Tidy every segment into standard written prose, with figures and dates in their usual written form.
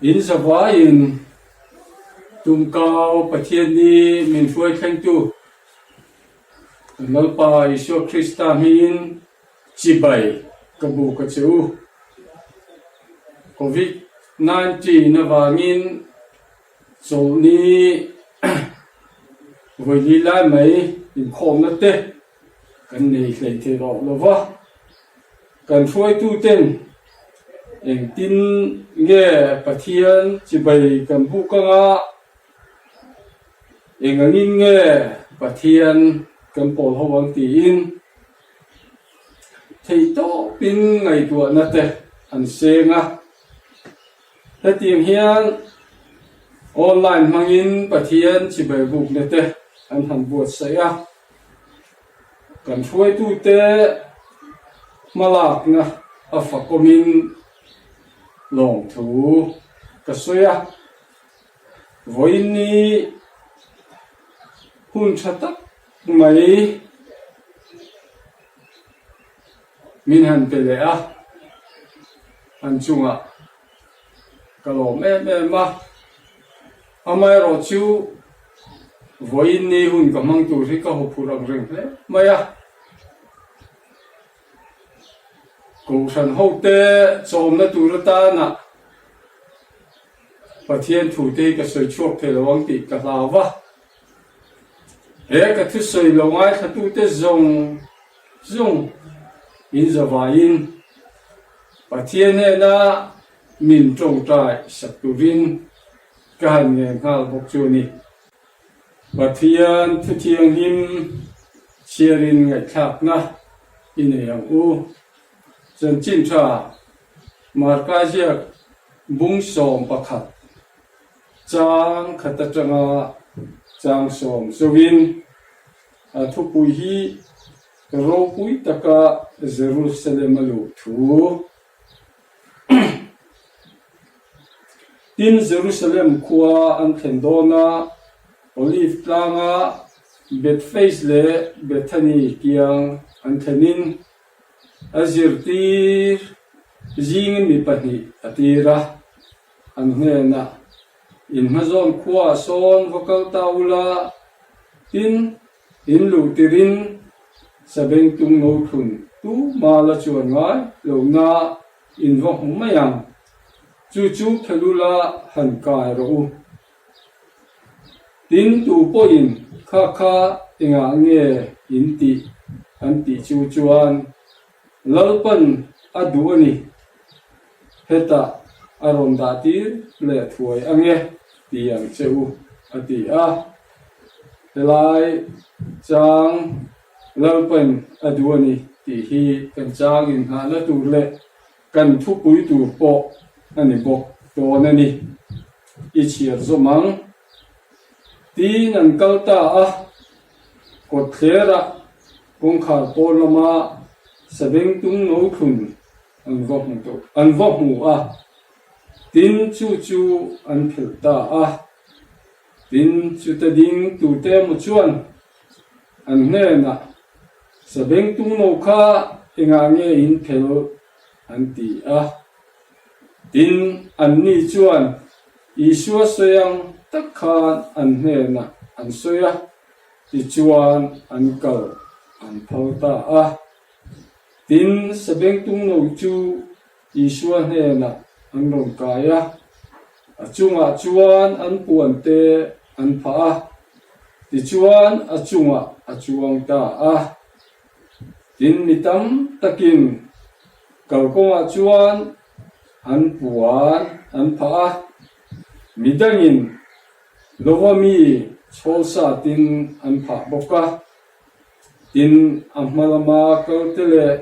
In zavaiin Tumkau Pathianni min hruai thlengtu kan Lalpa Isua Krista hmingin chibai ka buk a che u. Covid 19 avangin chawlhni vawili lai mai inkhawmna te kan nei hlei thei rawh lo va, kan hruaituten engtin nge Pathian chibai kan buk anga eng angin nge Pathian kan pawl ho ang tiin theihtawpin ngaihtuahna te an seng a. Hetiang hian online hmangin Pathian chibai bukna te an han buatsaih a. Kan hruaitute hmalakna a fakawmin lawmthu ka sawi a. Vawiin-ni hun tha tak mai min han pe leh a, an chungah ka lawm em em a. Amaherawhchu vawiin ni hun ka hmang tur hi ka huphurh ang reng hle mai a. Kohhran hote chawmna tur atana Pathian thute hi ka sawi chhuak thei lo ang tih ka hlau va. He ka thusawi lo ngaithlatute zawng zawng in zavaiin Pathian hnena min tawngtai sak turin ka han ngen nghal bawk chu a ni. Pathian thuthianghlim chhiarin ngaihthlakna i nei ang u. Chanchin tha Marka ziak bung 11 chang khat atanga chang 10 zawin a thupui hi ropui taka Jerusalem a luh thu. Tin, Jerusalem khua an thlen dawn a, Olive tlanga Bethphage leh Bethany kiang an thlenin a zirtir zingin mi pahnih a tir a, an hnenah, In hmazawn khuaah sawn va kal ta ula, tin, In luh tirin sabengtung no thlun tu mala chuan ngai lohna in va hmu mai ang. Chu chu phelula han kai rawh u. Tin, tu pawhin kha kha engah nge in tih an tih chu chuan Lalpan a duh a ni. Hetah a rawn dah tir leh thuai ange ti ang che u, a ti a. Helai chang Lalpan a duh a ni tih hi kan chang inngahna tur leh kan thupui tur pawh a ni bawk dawn a ni. I chhiar zawm ang. Tiin an kal ta a, kawtthlerah kawngkhar pawn lama sabengtung no thlun an va hmu tawh, an va hmu a, tin chu chu an phelh ta a. Tin, chuta ding tute emaw chuan an hnenah, Sabengtung no kha engah nge in phelh? an ti a. Tin, anni chuan Isua sawi ang tak khan an hnenah an sawi a, tichuan an kal an phal ta a. Tin, sabengtung no chu Isua hnenah an rawn kai a, a chungah chuan an puante an phah a, tichuan a chungah a chuang ta a. Tin, mi tam takin kalkawngah chuan an puan an phah a, mi dangin lova mi chhawl satin an phah bawk a. Tin, a hma lama kalte leh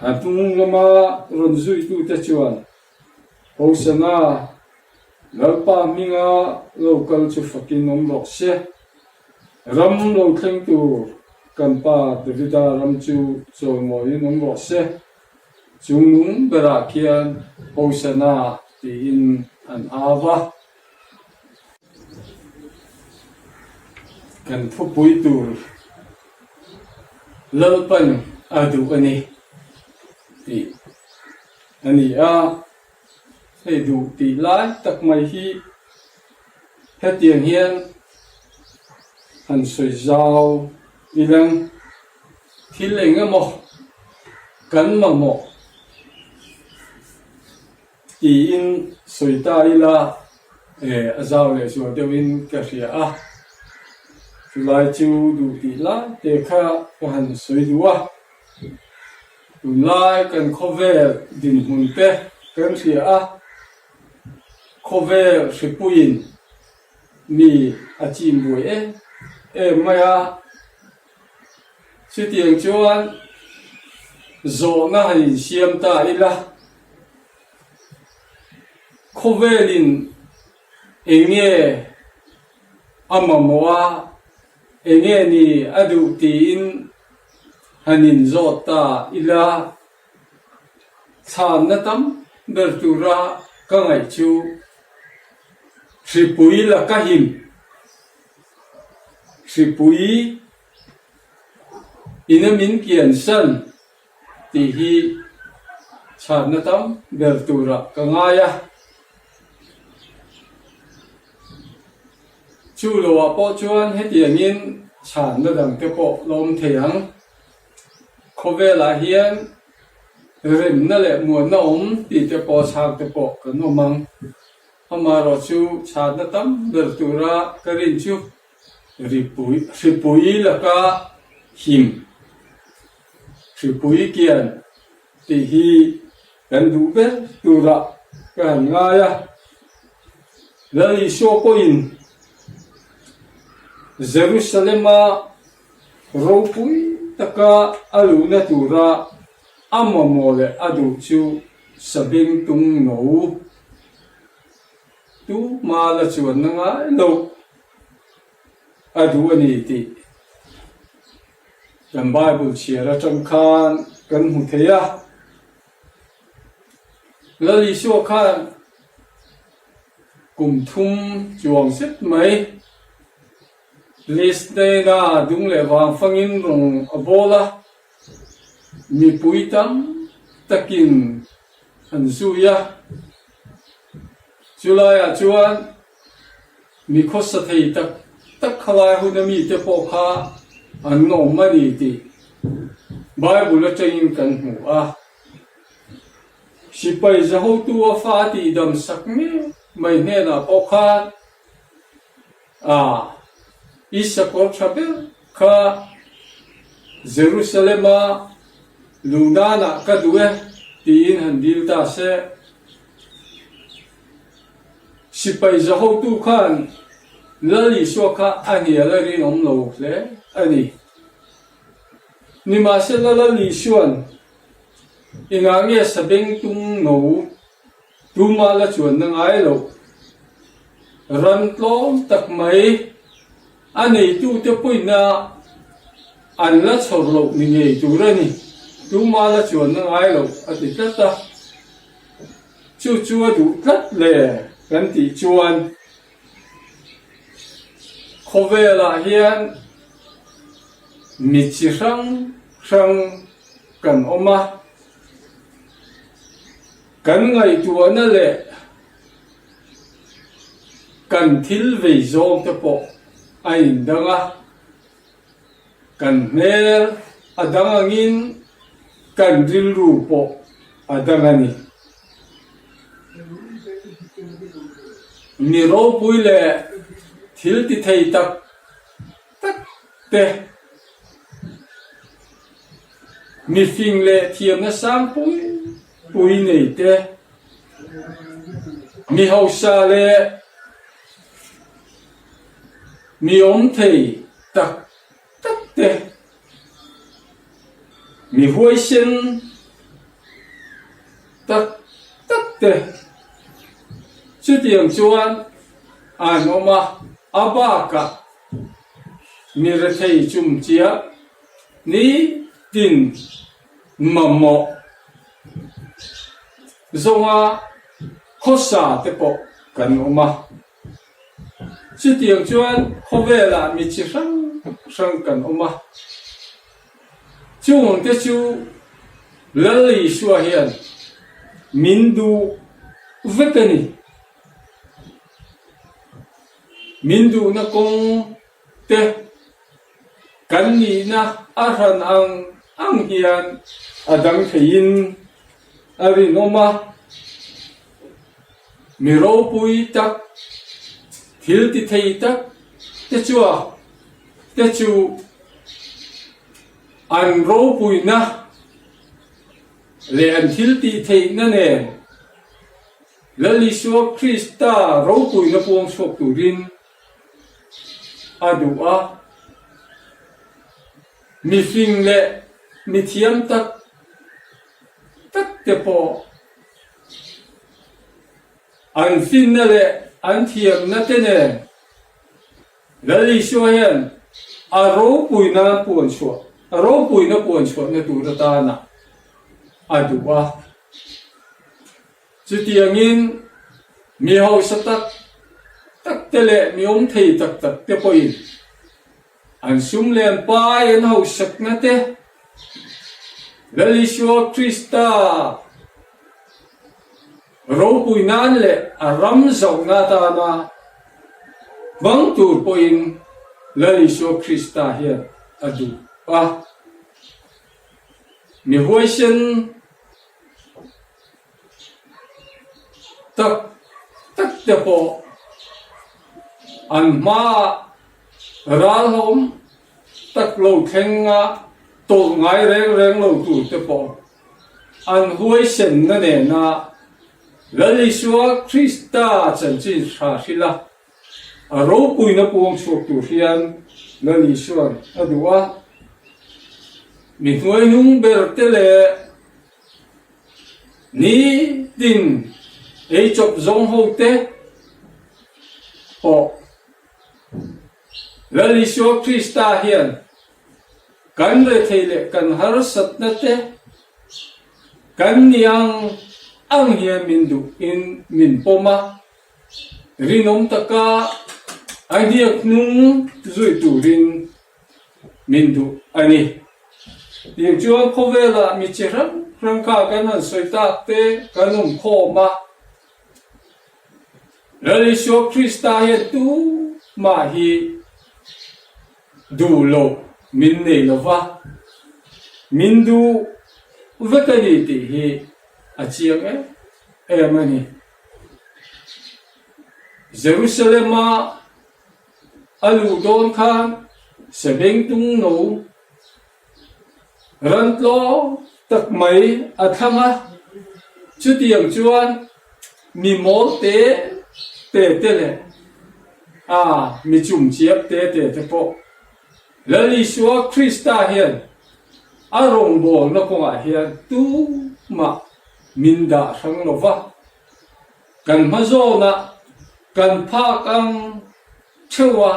A hnung lama rawn zuitute chuan, Hosana, Lalpa hminga lo kal chu fakin awm rawh se. Ram lo thleng tur kan pa Davida ram chu chawimawiin awm rawh se. Chungnung berah khian Hosana tiin an au va. Kan thupui tur Lalpan a duh a ni tih a ni a. Hei duh tih lai tak mai hi hetiang hian han sawi zau ilang thil eng emaw kan mamawh tiin sawi ta ila a zau leh zual deuhin ka hria a, chulai chu duh tih lai te kha ka han sawi duh a. Tunlai kan khawvel dinhmun te kan hria a, khawvel hripuiin mi a chim buai em em mai a. Chutiang chuan zawhna han insiam ta ila, khawvelin eng nge a mamawh a, eng nge ni a duh tiin han inzawt ta ila, chhanna tam ber tura ka ngaih chu hripui la ka him, hripui ina min kiansan tih hi chhanna tam ber tura ka ngai a. Chu loah pawh chuan hetiangin chhanna dangte pawh la awm thei ang. Khawvelah hian remna leh muanna awm tih te pawh chhangte pawh kan awm ang. Amaherawh chu chhanna tam ber tura ka rin chu ripui hripui laka him, hripui kian tih hi kan duh ber turah ka han ngai a. Lal Isua pawhin Jerusalema ropui taka a luhna tura a mamawh leh a duh chu sabengtung no tu hma la chuanna ngai loh a duh a ni tih kan Bible chhiar atang khan kan hmu thei a. Lal Isua khan kum thum chuang zet mai Listena dung leh vang fangin rawn a bawl a, mipui tam takin an zui a. Chulaiah chuan mi khawsa thei tak tak khalai huna mite pawh kha an awm a ni tih Bible atangin kan hmu a. Sipai zahotu a fa a tihdam sak mek mai hnenah pawh khan a i sakawr tha ber kha Jerusalem-a luhnanah ka duh e tiin han dil ta se. Sipai zahotu khan Lal Isua kha a hnial a rinawm lo hle a ni. Nimahsela Lal Isua'n Engah nge sabengtung no tuma la chuanna ngai loh? Ran tlawm tak mai a neitute pawina an la chhawr loh ni ngei tur a ni, tuma la chuanna ngai loh a ti tlat a. Chu chu a duh tlat le kan tih chuan khawvelah hian mi chi hrang hrang kan awm a, kan ngaihtuahna leh kan thil vei zawng te pawh a indang a, kan hmel a dang angin kan rilru pawh a dang a ni. Mi ropui leh thil ti thei tak tak te. Mifing leh thiamna sang pui pui nei te, mi hausa leh mi awm thei tak tak te, mi huaisen tak tak te chutiang chuan an awm a, a bakah mi rethei chumchiah Ni tin mamawh zawnga khawsa te pawh kan awm a. Chutiang chuan khawvelah mi chi hrang hrang kan awm a. Chungte chu Lal Isua hian min duh. vek a ni. Min duhna kawng te kan nihna a hran ang ang hian a dang theiin a rinawm a. Mi ropui tak, thil ti thei tak te chua te chu an ropuina leh an thil tih theihna nen Lal Isua Krista ropuina puang chhuak turin a duh a. Mifing leh mithiam tak tak te pawh an finna leh an thiamna te nen Lal Isua hian a ropuina puan chhuah, a ropuina puan chhuahna tur atana a duh a. Chutiangin mi hausa tak tak te leh mi awm thei tak tak te pawhin an sum leh an pai an hausakna te Lal Isua Krista ropui nan leh a ram zauhna atana hmang tur pawhin Lal Isua Krista hian a duh a. Mi huaisen tak tak te pawh an hmaah ralhawm tak lo thlenga tawlh ngai reng reng lo tur te pawh an huaisenna nena Lal Isua Krista chanchin hra hrilh a, a ropuina puang chhuak tur hian Lal Isua'n a duh a. Mi hnuaihnung ber te leh Nitin ei chawp zawng ho te pawh Lal Isua Krista hian kan rethei leh kan harsatna te kan ni ang ang hian min duh in min pawm a, rinawm taka a hniak hnung zui turin min duh a ni. Tiang chuan khawvelah mi chi hrang hrang kha kan han sawi tak te kan awm khawm a. Lal Isua Krista hian tumah hi duh loh min nei lo va, min duh vek a ni tih hi a chiang em em a ni. Jerusalem-a A luh dawn khan Sebengtung no ran tlawm tak mai a thlang a, chutiang chuan mi mawl te te te leh a mi chumchiap te te te pawh Lal Isua Krista hian a rawngbawlna kawngah hian tumah min dah hrang lo va. Kan hma zawnah kan phak ang theuh a,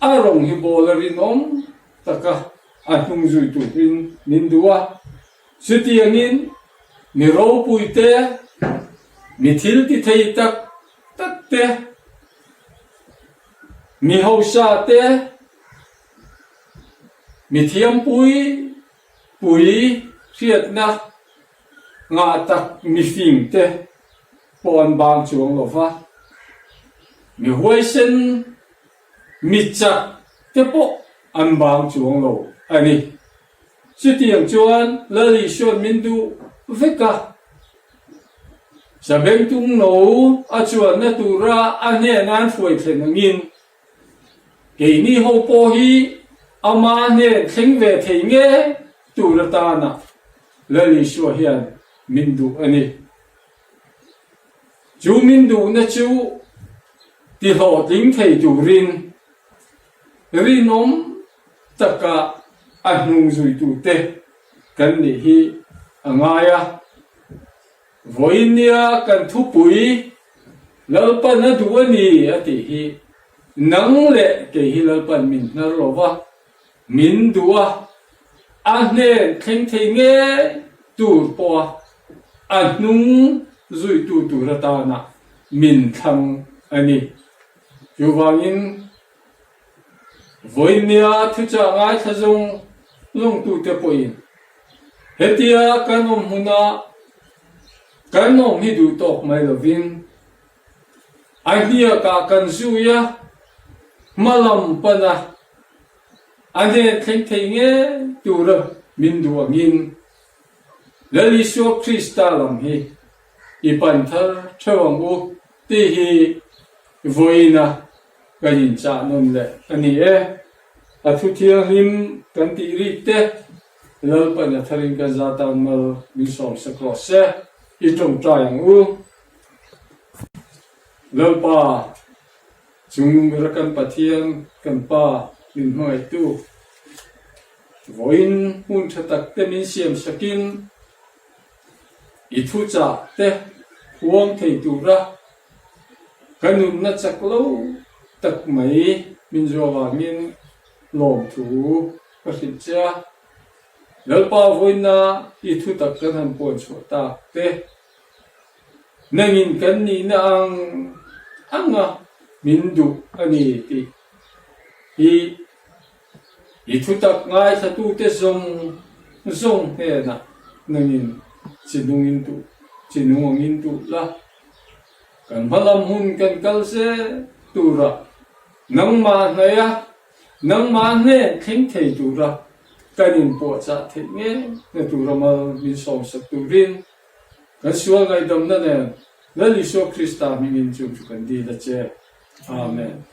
a rawng hi bawl a rinawm taka a hnung zui turin min duh a. Chutiangin mi ropui te, mi thil ti thei tak tak te, mi hausa te, mi thiampui pui hriatna Ngah tak mifing te pawh an bang chuang lo va, mi huaisen, mi chak te pawh an bang chuang lo a ni. Chutiang chuan Lal Isua'n min duh vek a, Sabengtung no a chuanna tura a hnena an hruai thlen angin Keini ho pawh hi ama hnen thleng ve thei nge tur atana Lal Isua hian min duh a ni. Chu min duhna chu tihlawhtling thei turin rinawm taka a hnung zuitute kan nih hi a ngai a. Vawiin nia kan thupui Lalpan a duh a ni a tih hi nang leh kei hi Lalpan min hnar lo va, min duh a, a hnen thleng thei ngei tur pawha a hnung zuitu tur atana min thlang a ni. Chuvangin Vawiin nia thuchah ngaithla zawng zawngtute pawhin hetia kan awm hmunah. Kan awm hi duh tawk mai lovin a hniakah kan zui a, hma lam pana a hnen thleng thei ngei tura min duh angin Lal Isua Krista lam hi i pan thar theuh ang u tih hi vawiina kan inchah nawn leh a ni e. A thu thianghlim kan tih rik te Lalpan a tharin kan za tan mal min sawm sak rawh se, i tawngtai ang u. Lalpa, chung bera kan Pathian, kan Pa min hmangaihtu, vawiin hmun tha tak te min siam sakin i thuchah te huang thei tura ka nunna chak lo tak mai min zuah vangin lawmthu ka hrilh che a. Lalpa vawiina i thutak kan han puan chhuah tak te, nangin kan nihna ang anga min duh a ni tih hi i thutak ngaithlatute zawng zawng hnenah nangin chi nungin duh, chi nung angin duh la. Kan hmalam hun kan kal zel turah nangmah hnaih a, nangmah hnen thleng thei tura kan inpuahchah theih ngei na tura mal min sawmsak turin kan sual ngaihdamna nen Lal Isua Krista hmingin chung chu kan dil a che. Amen.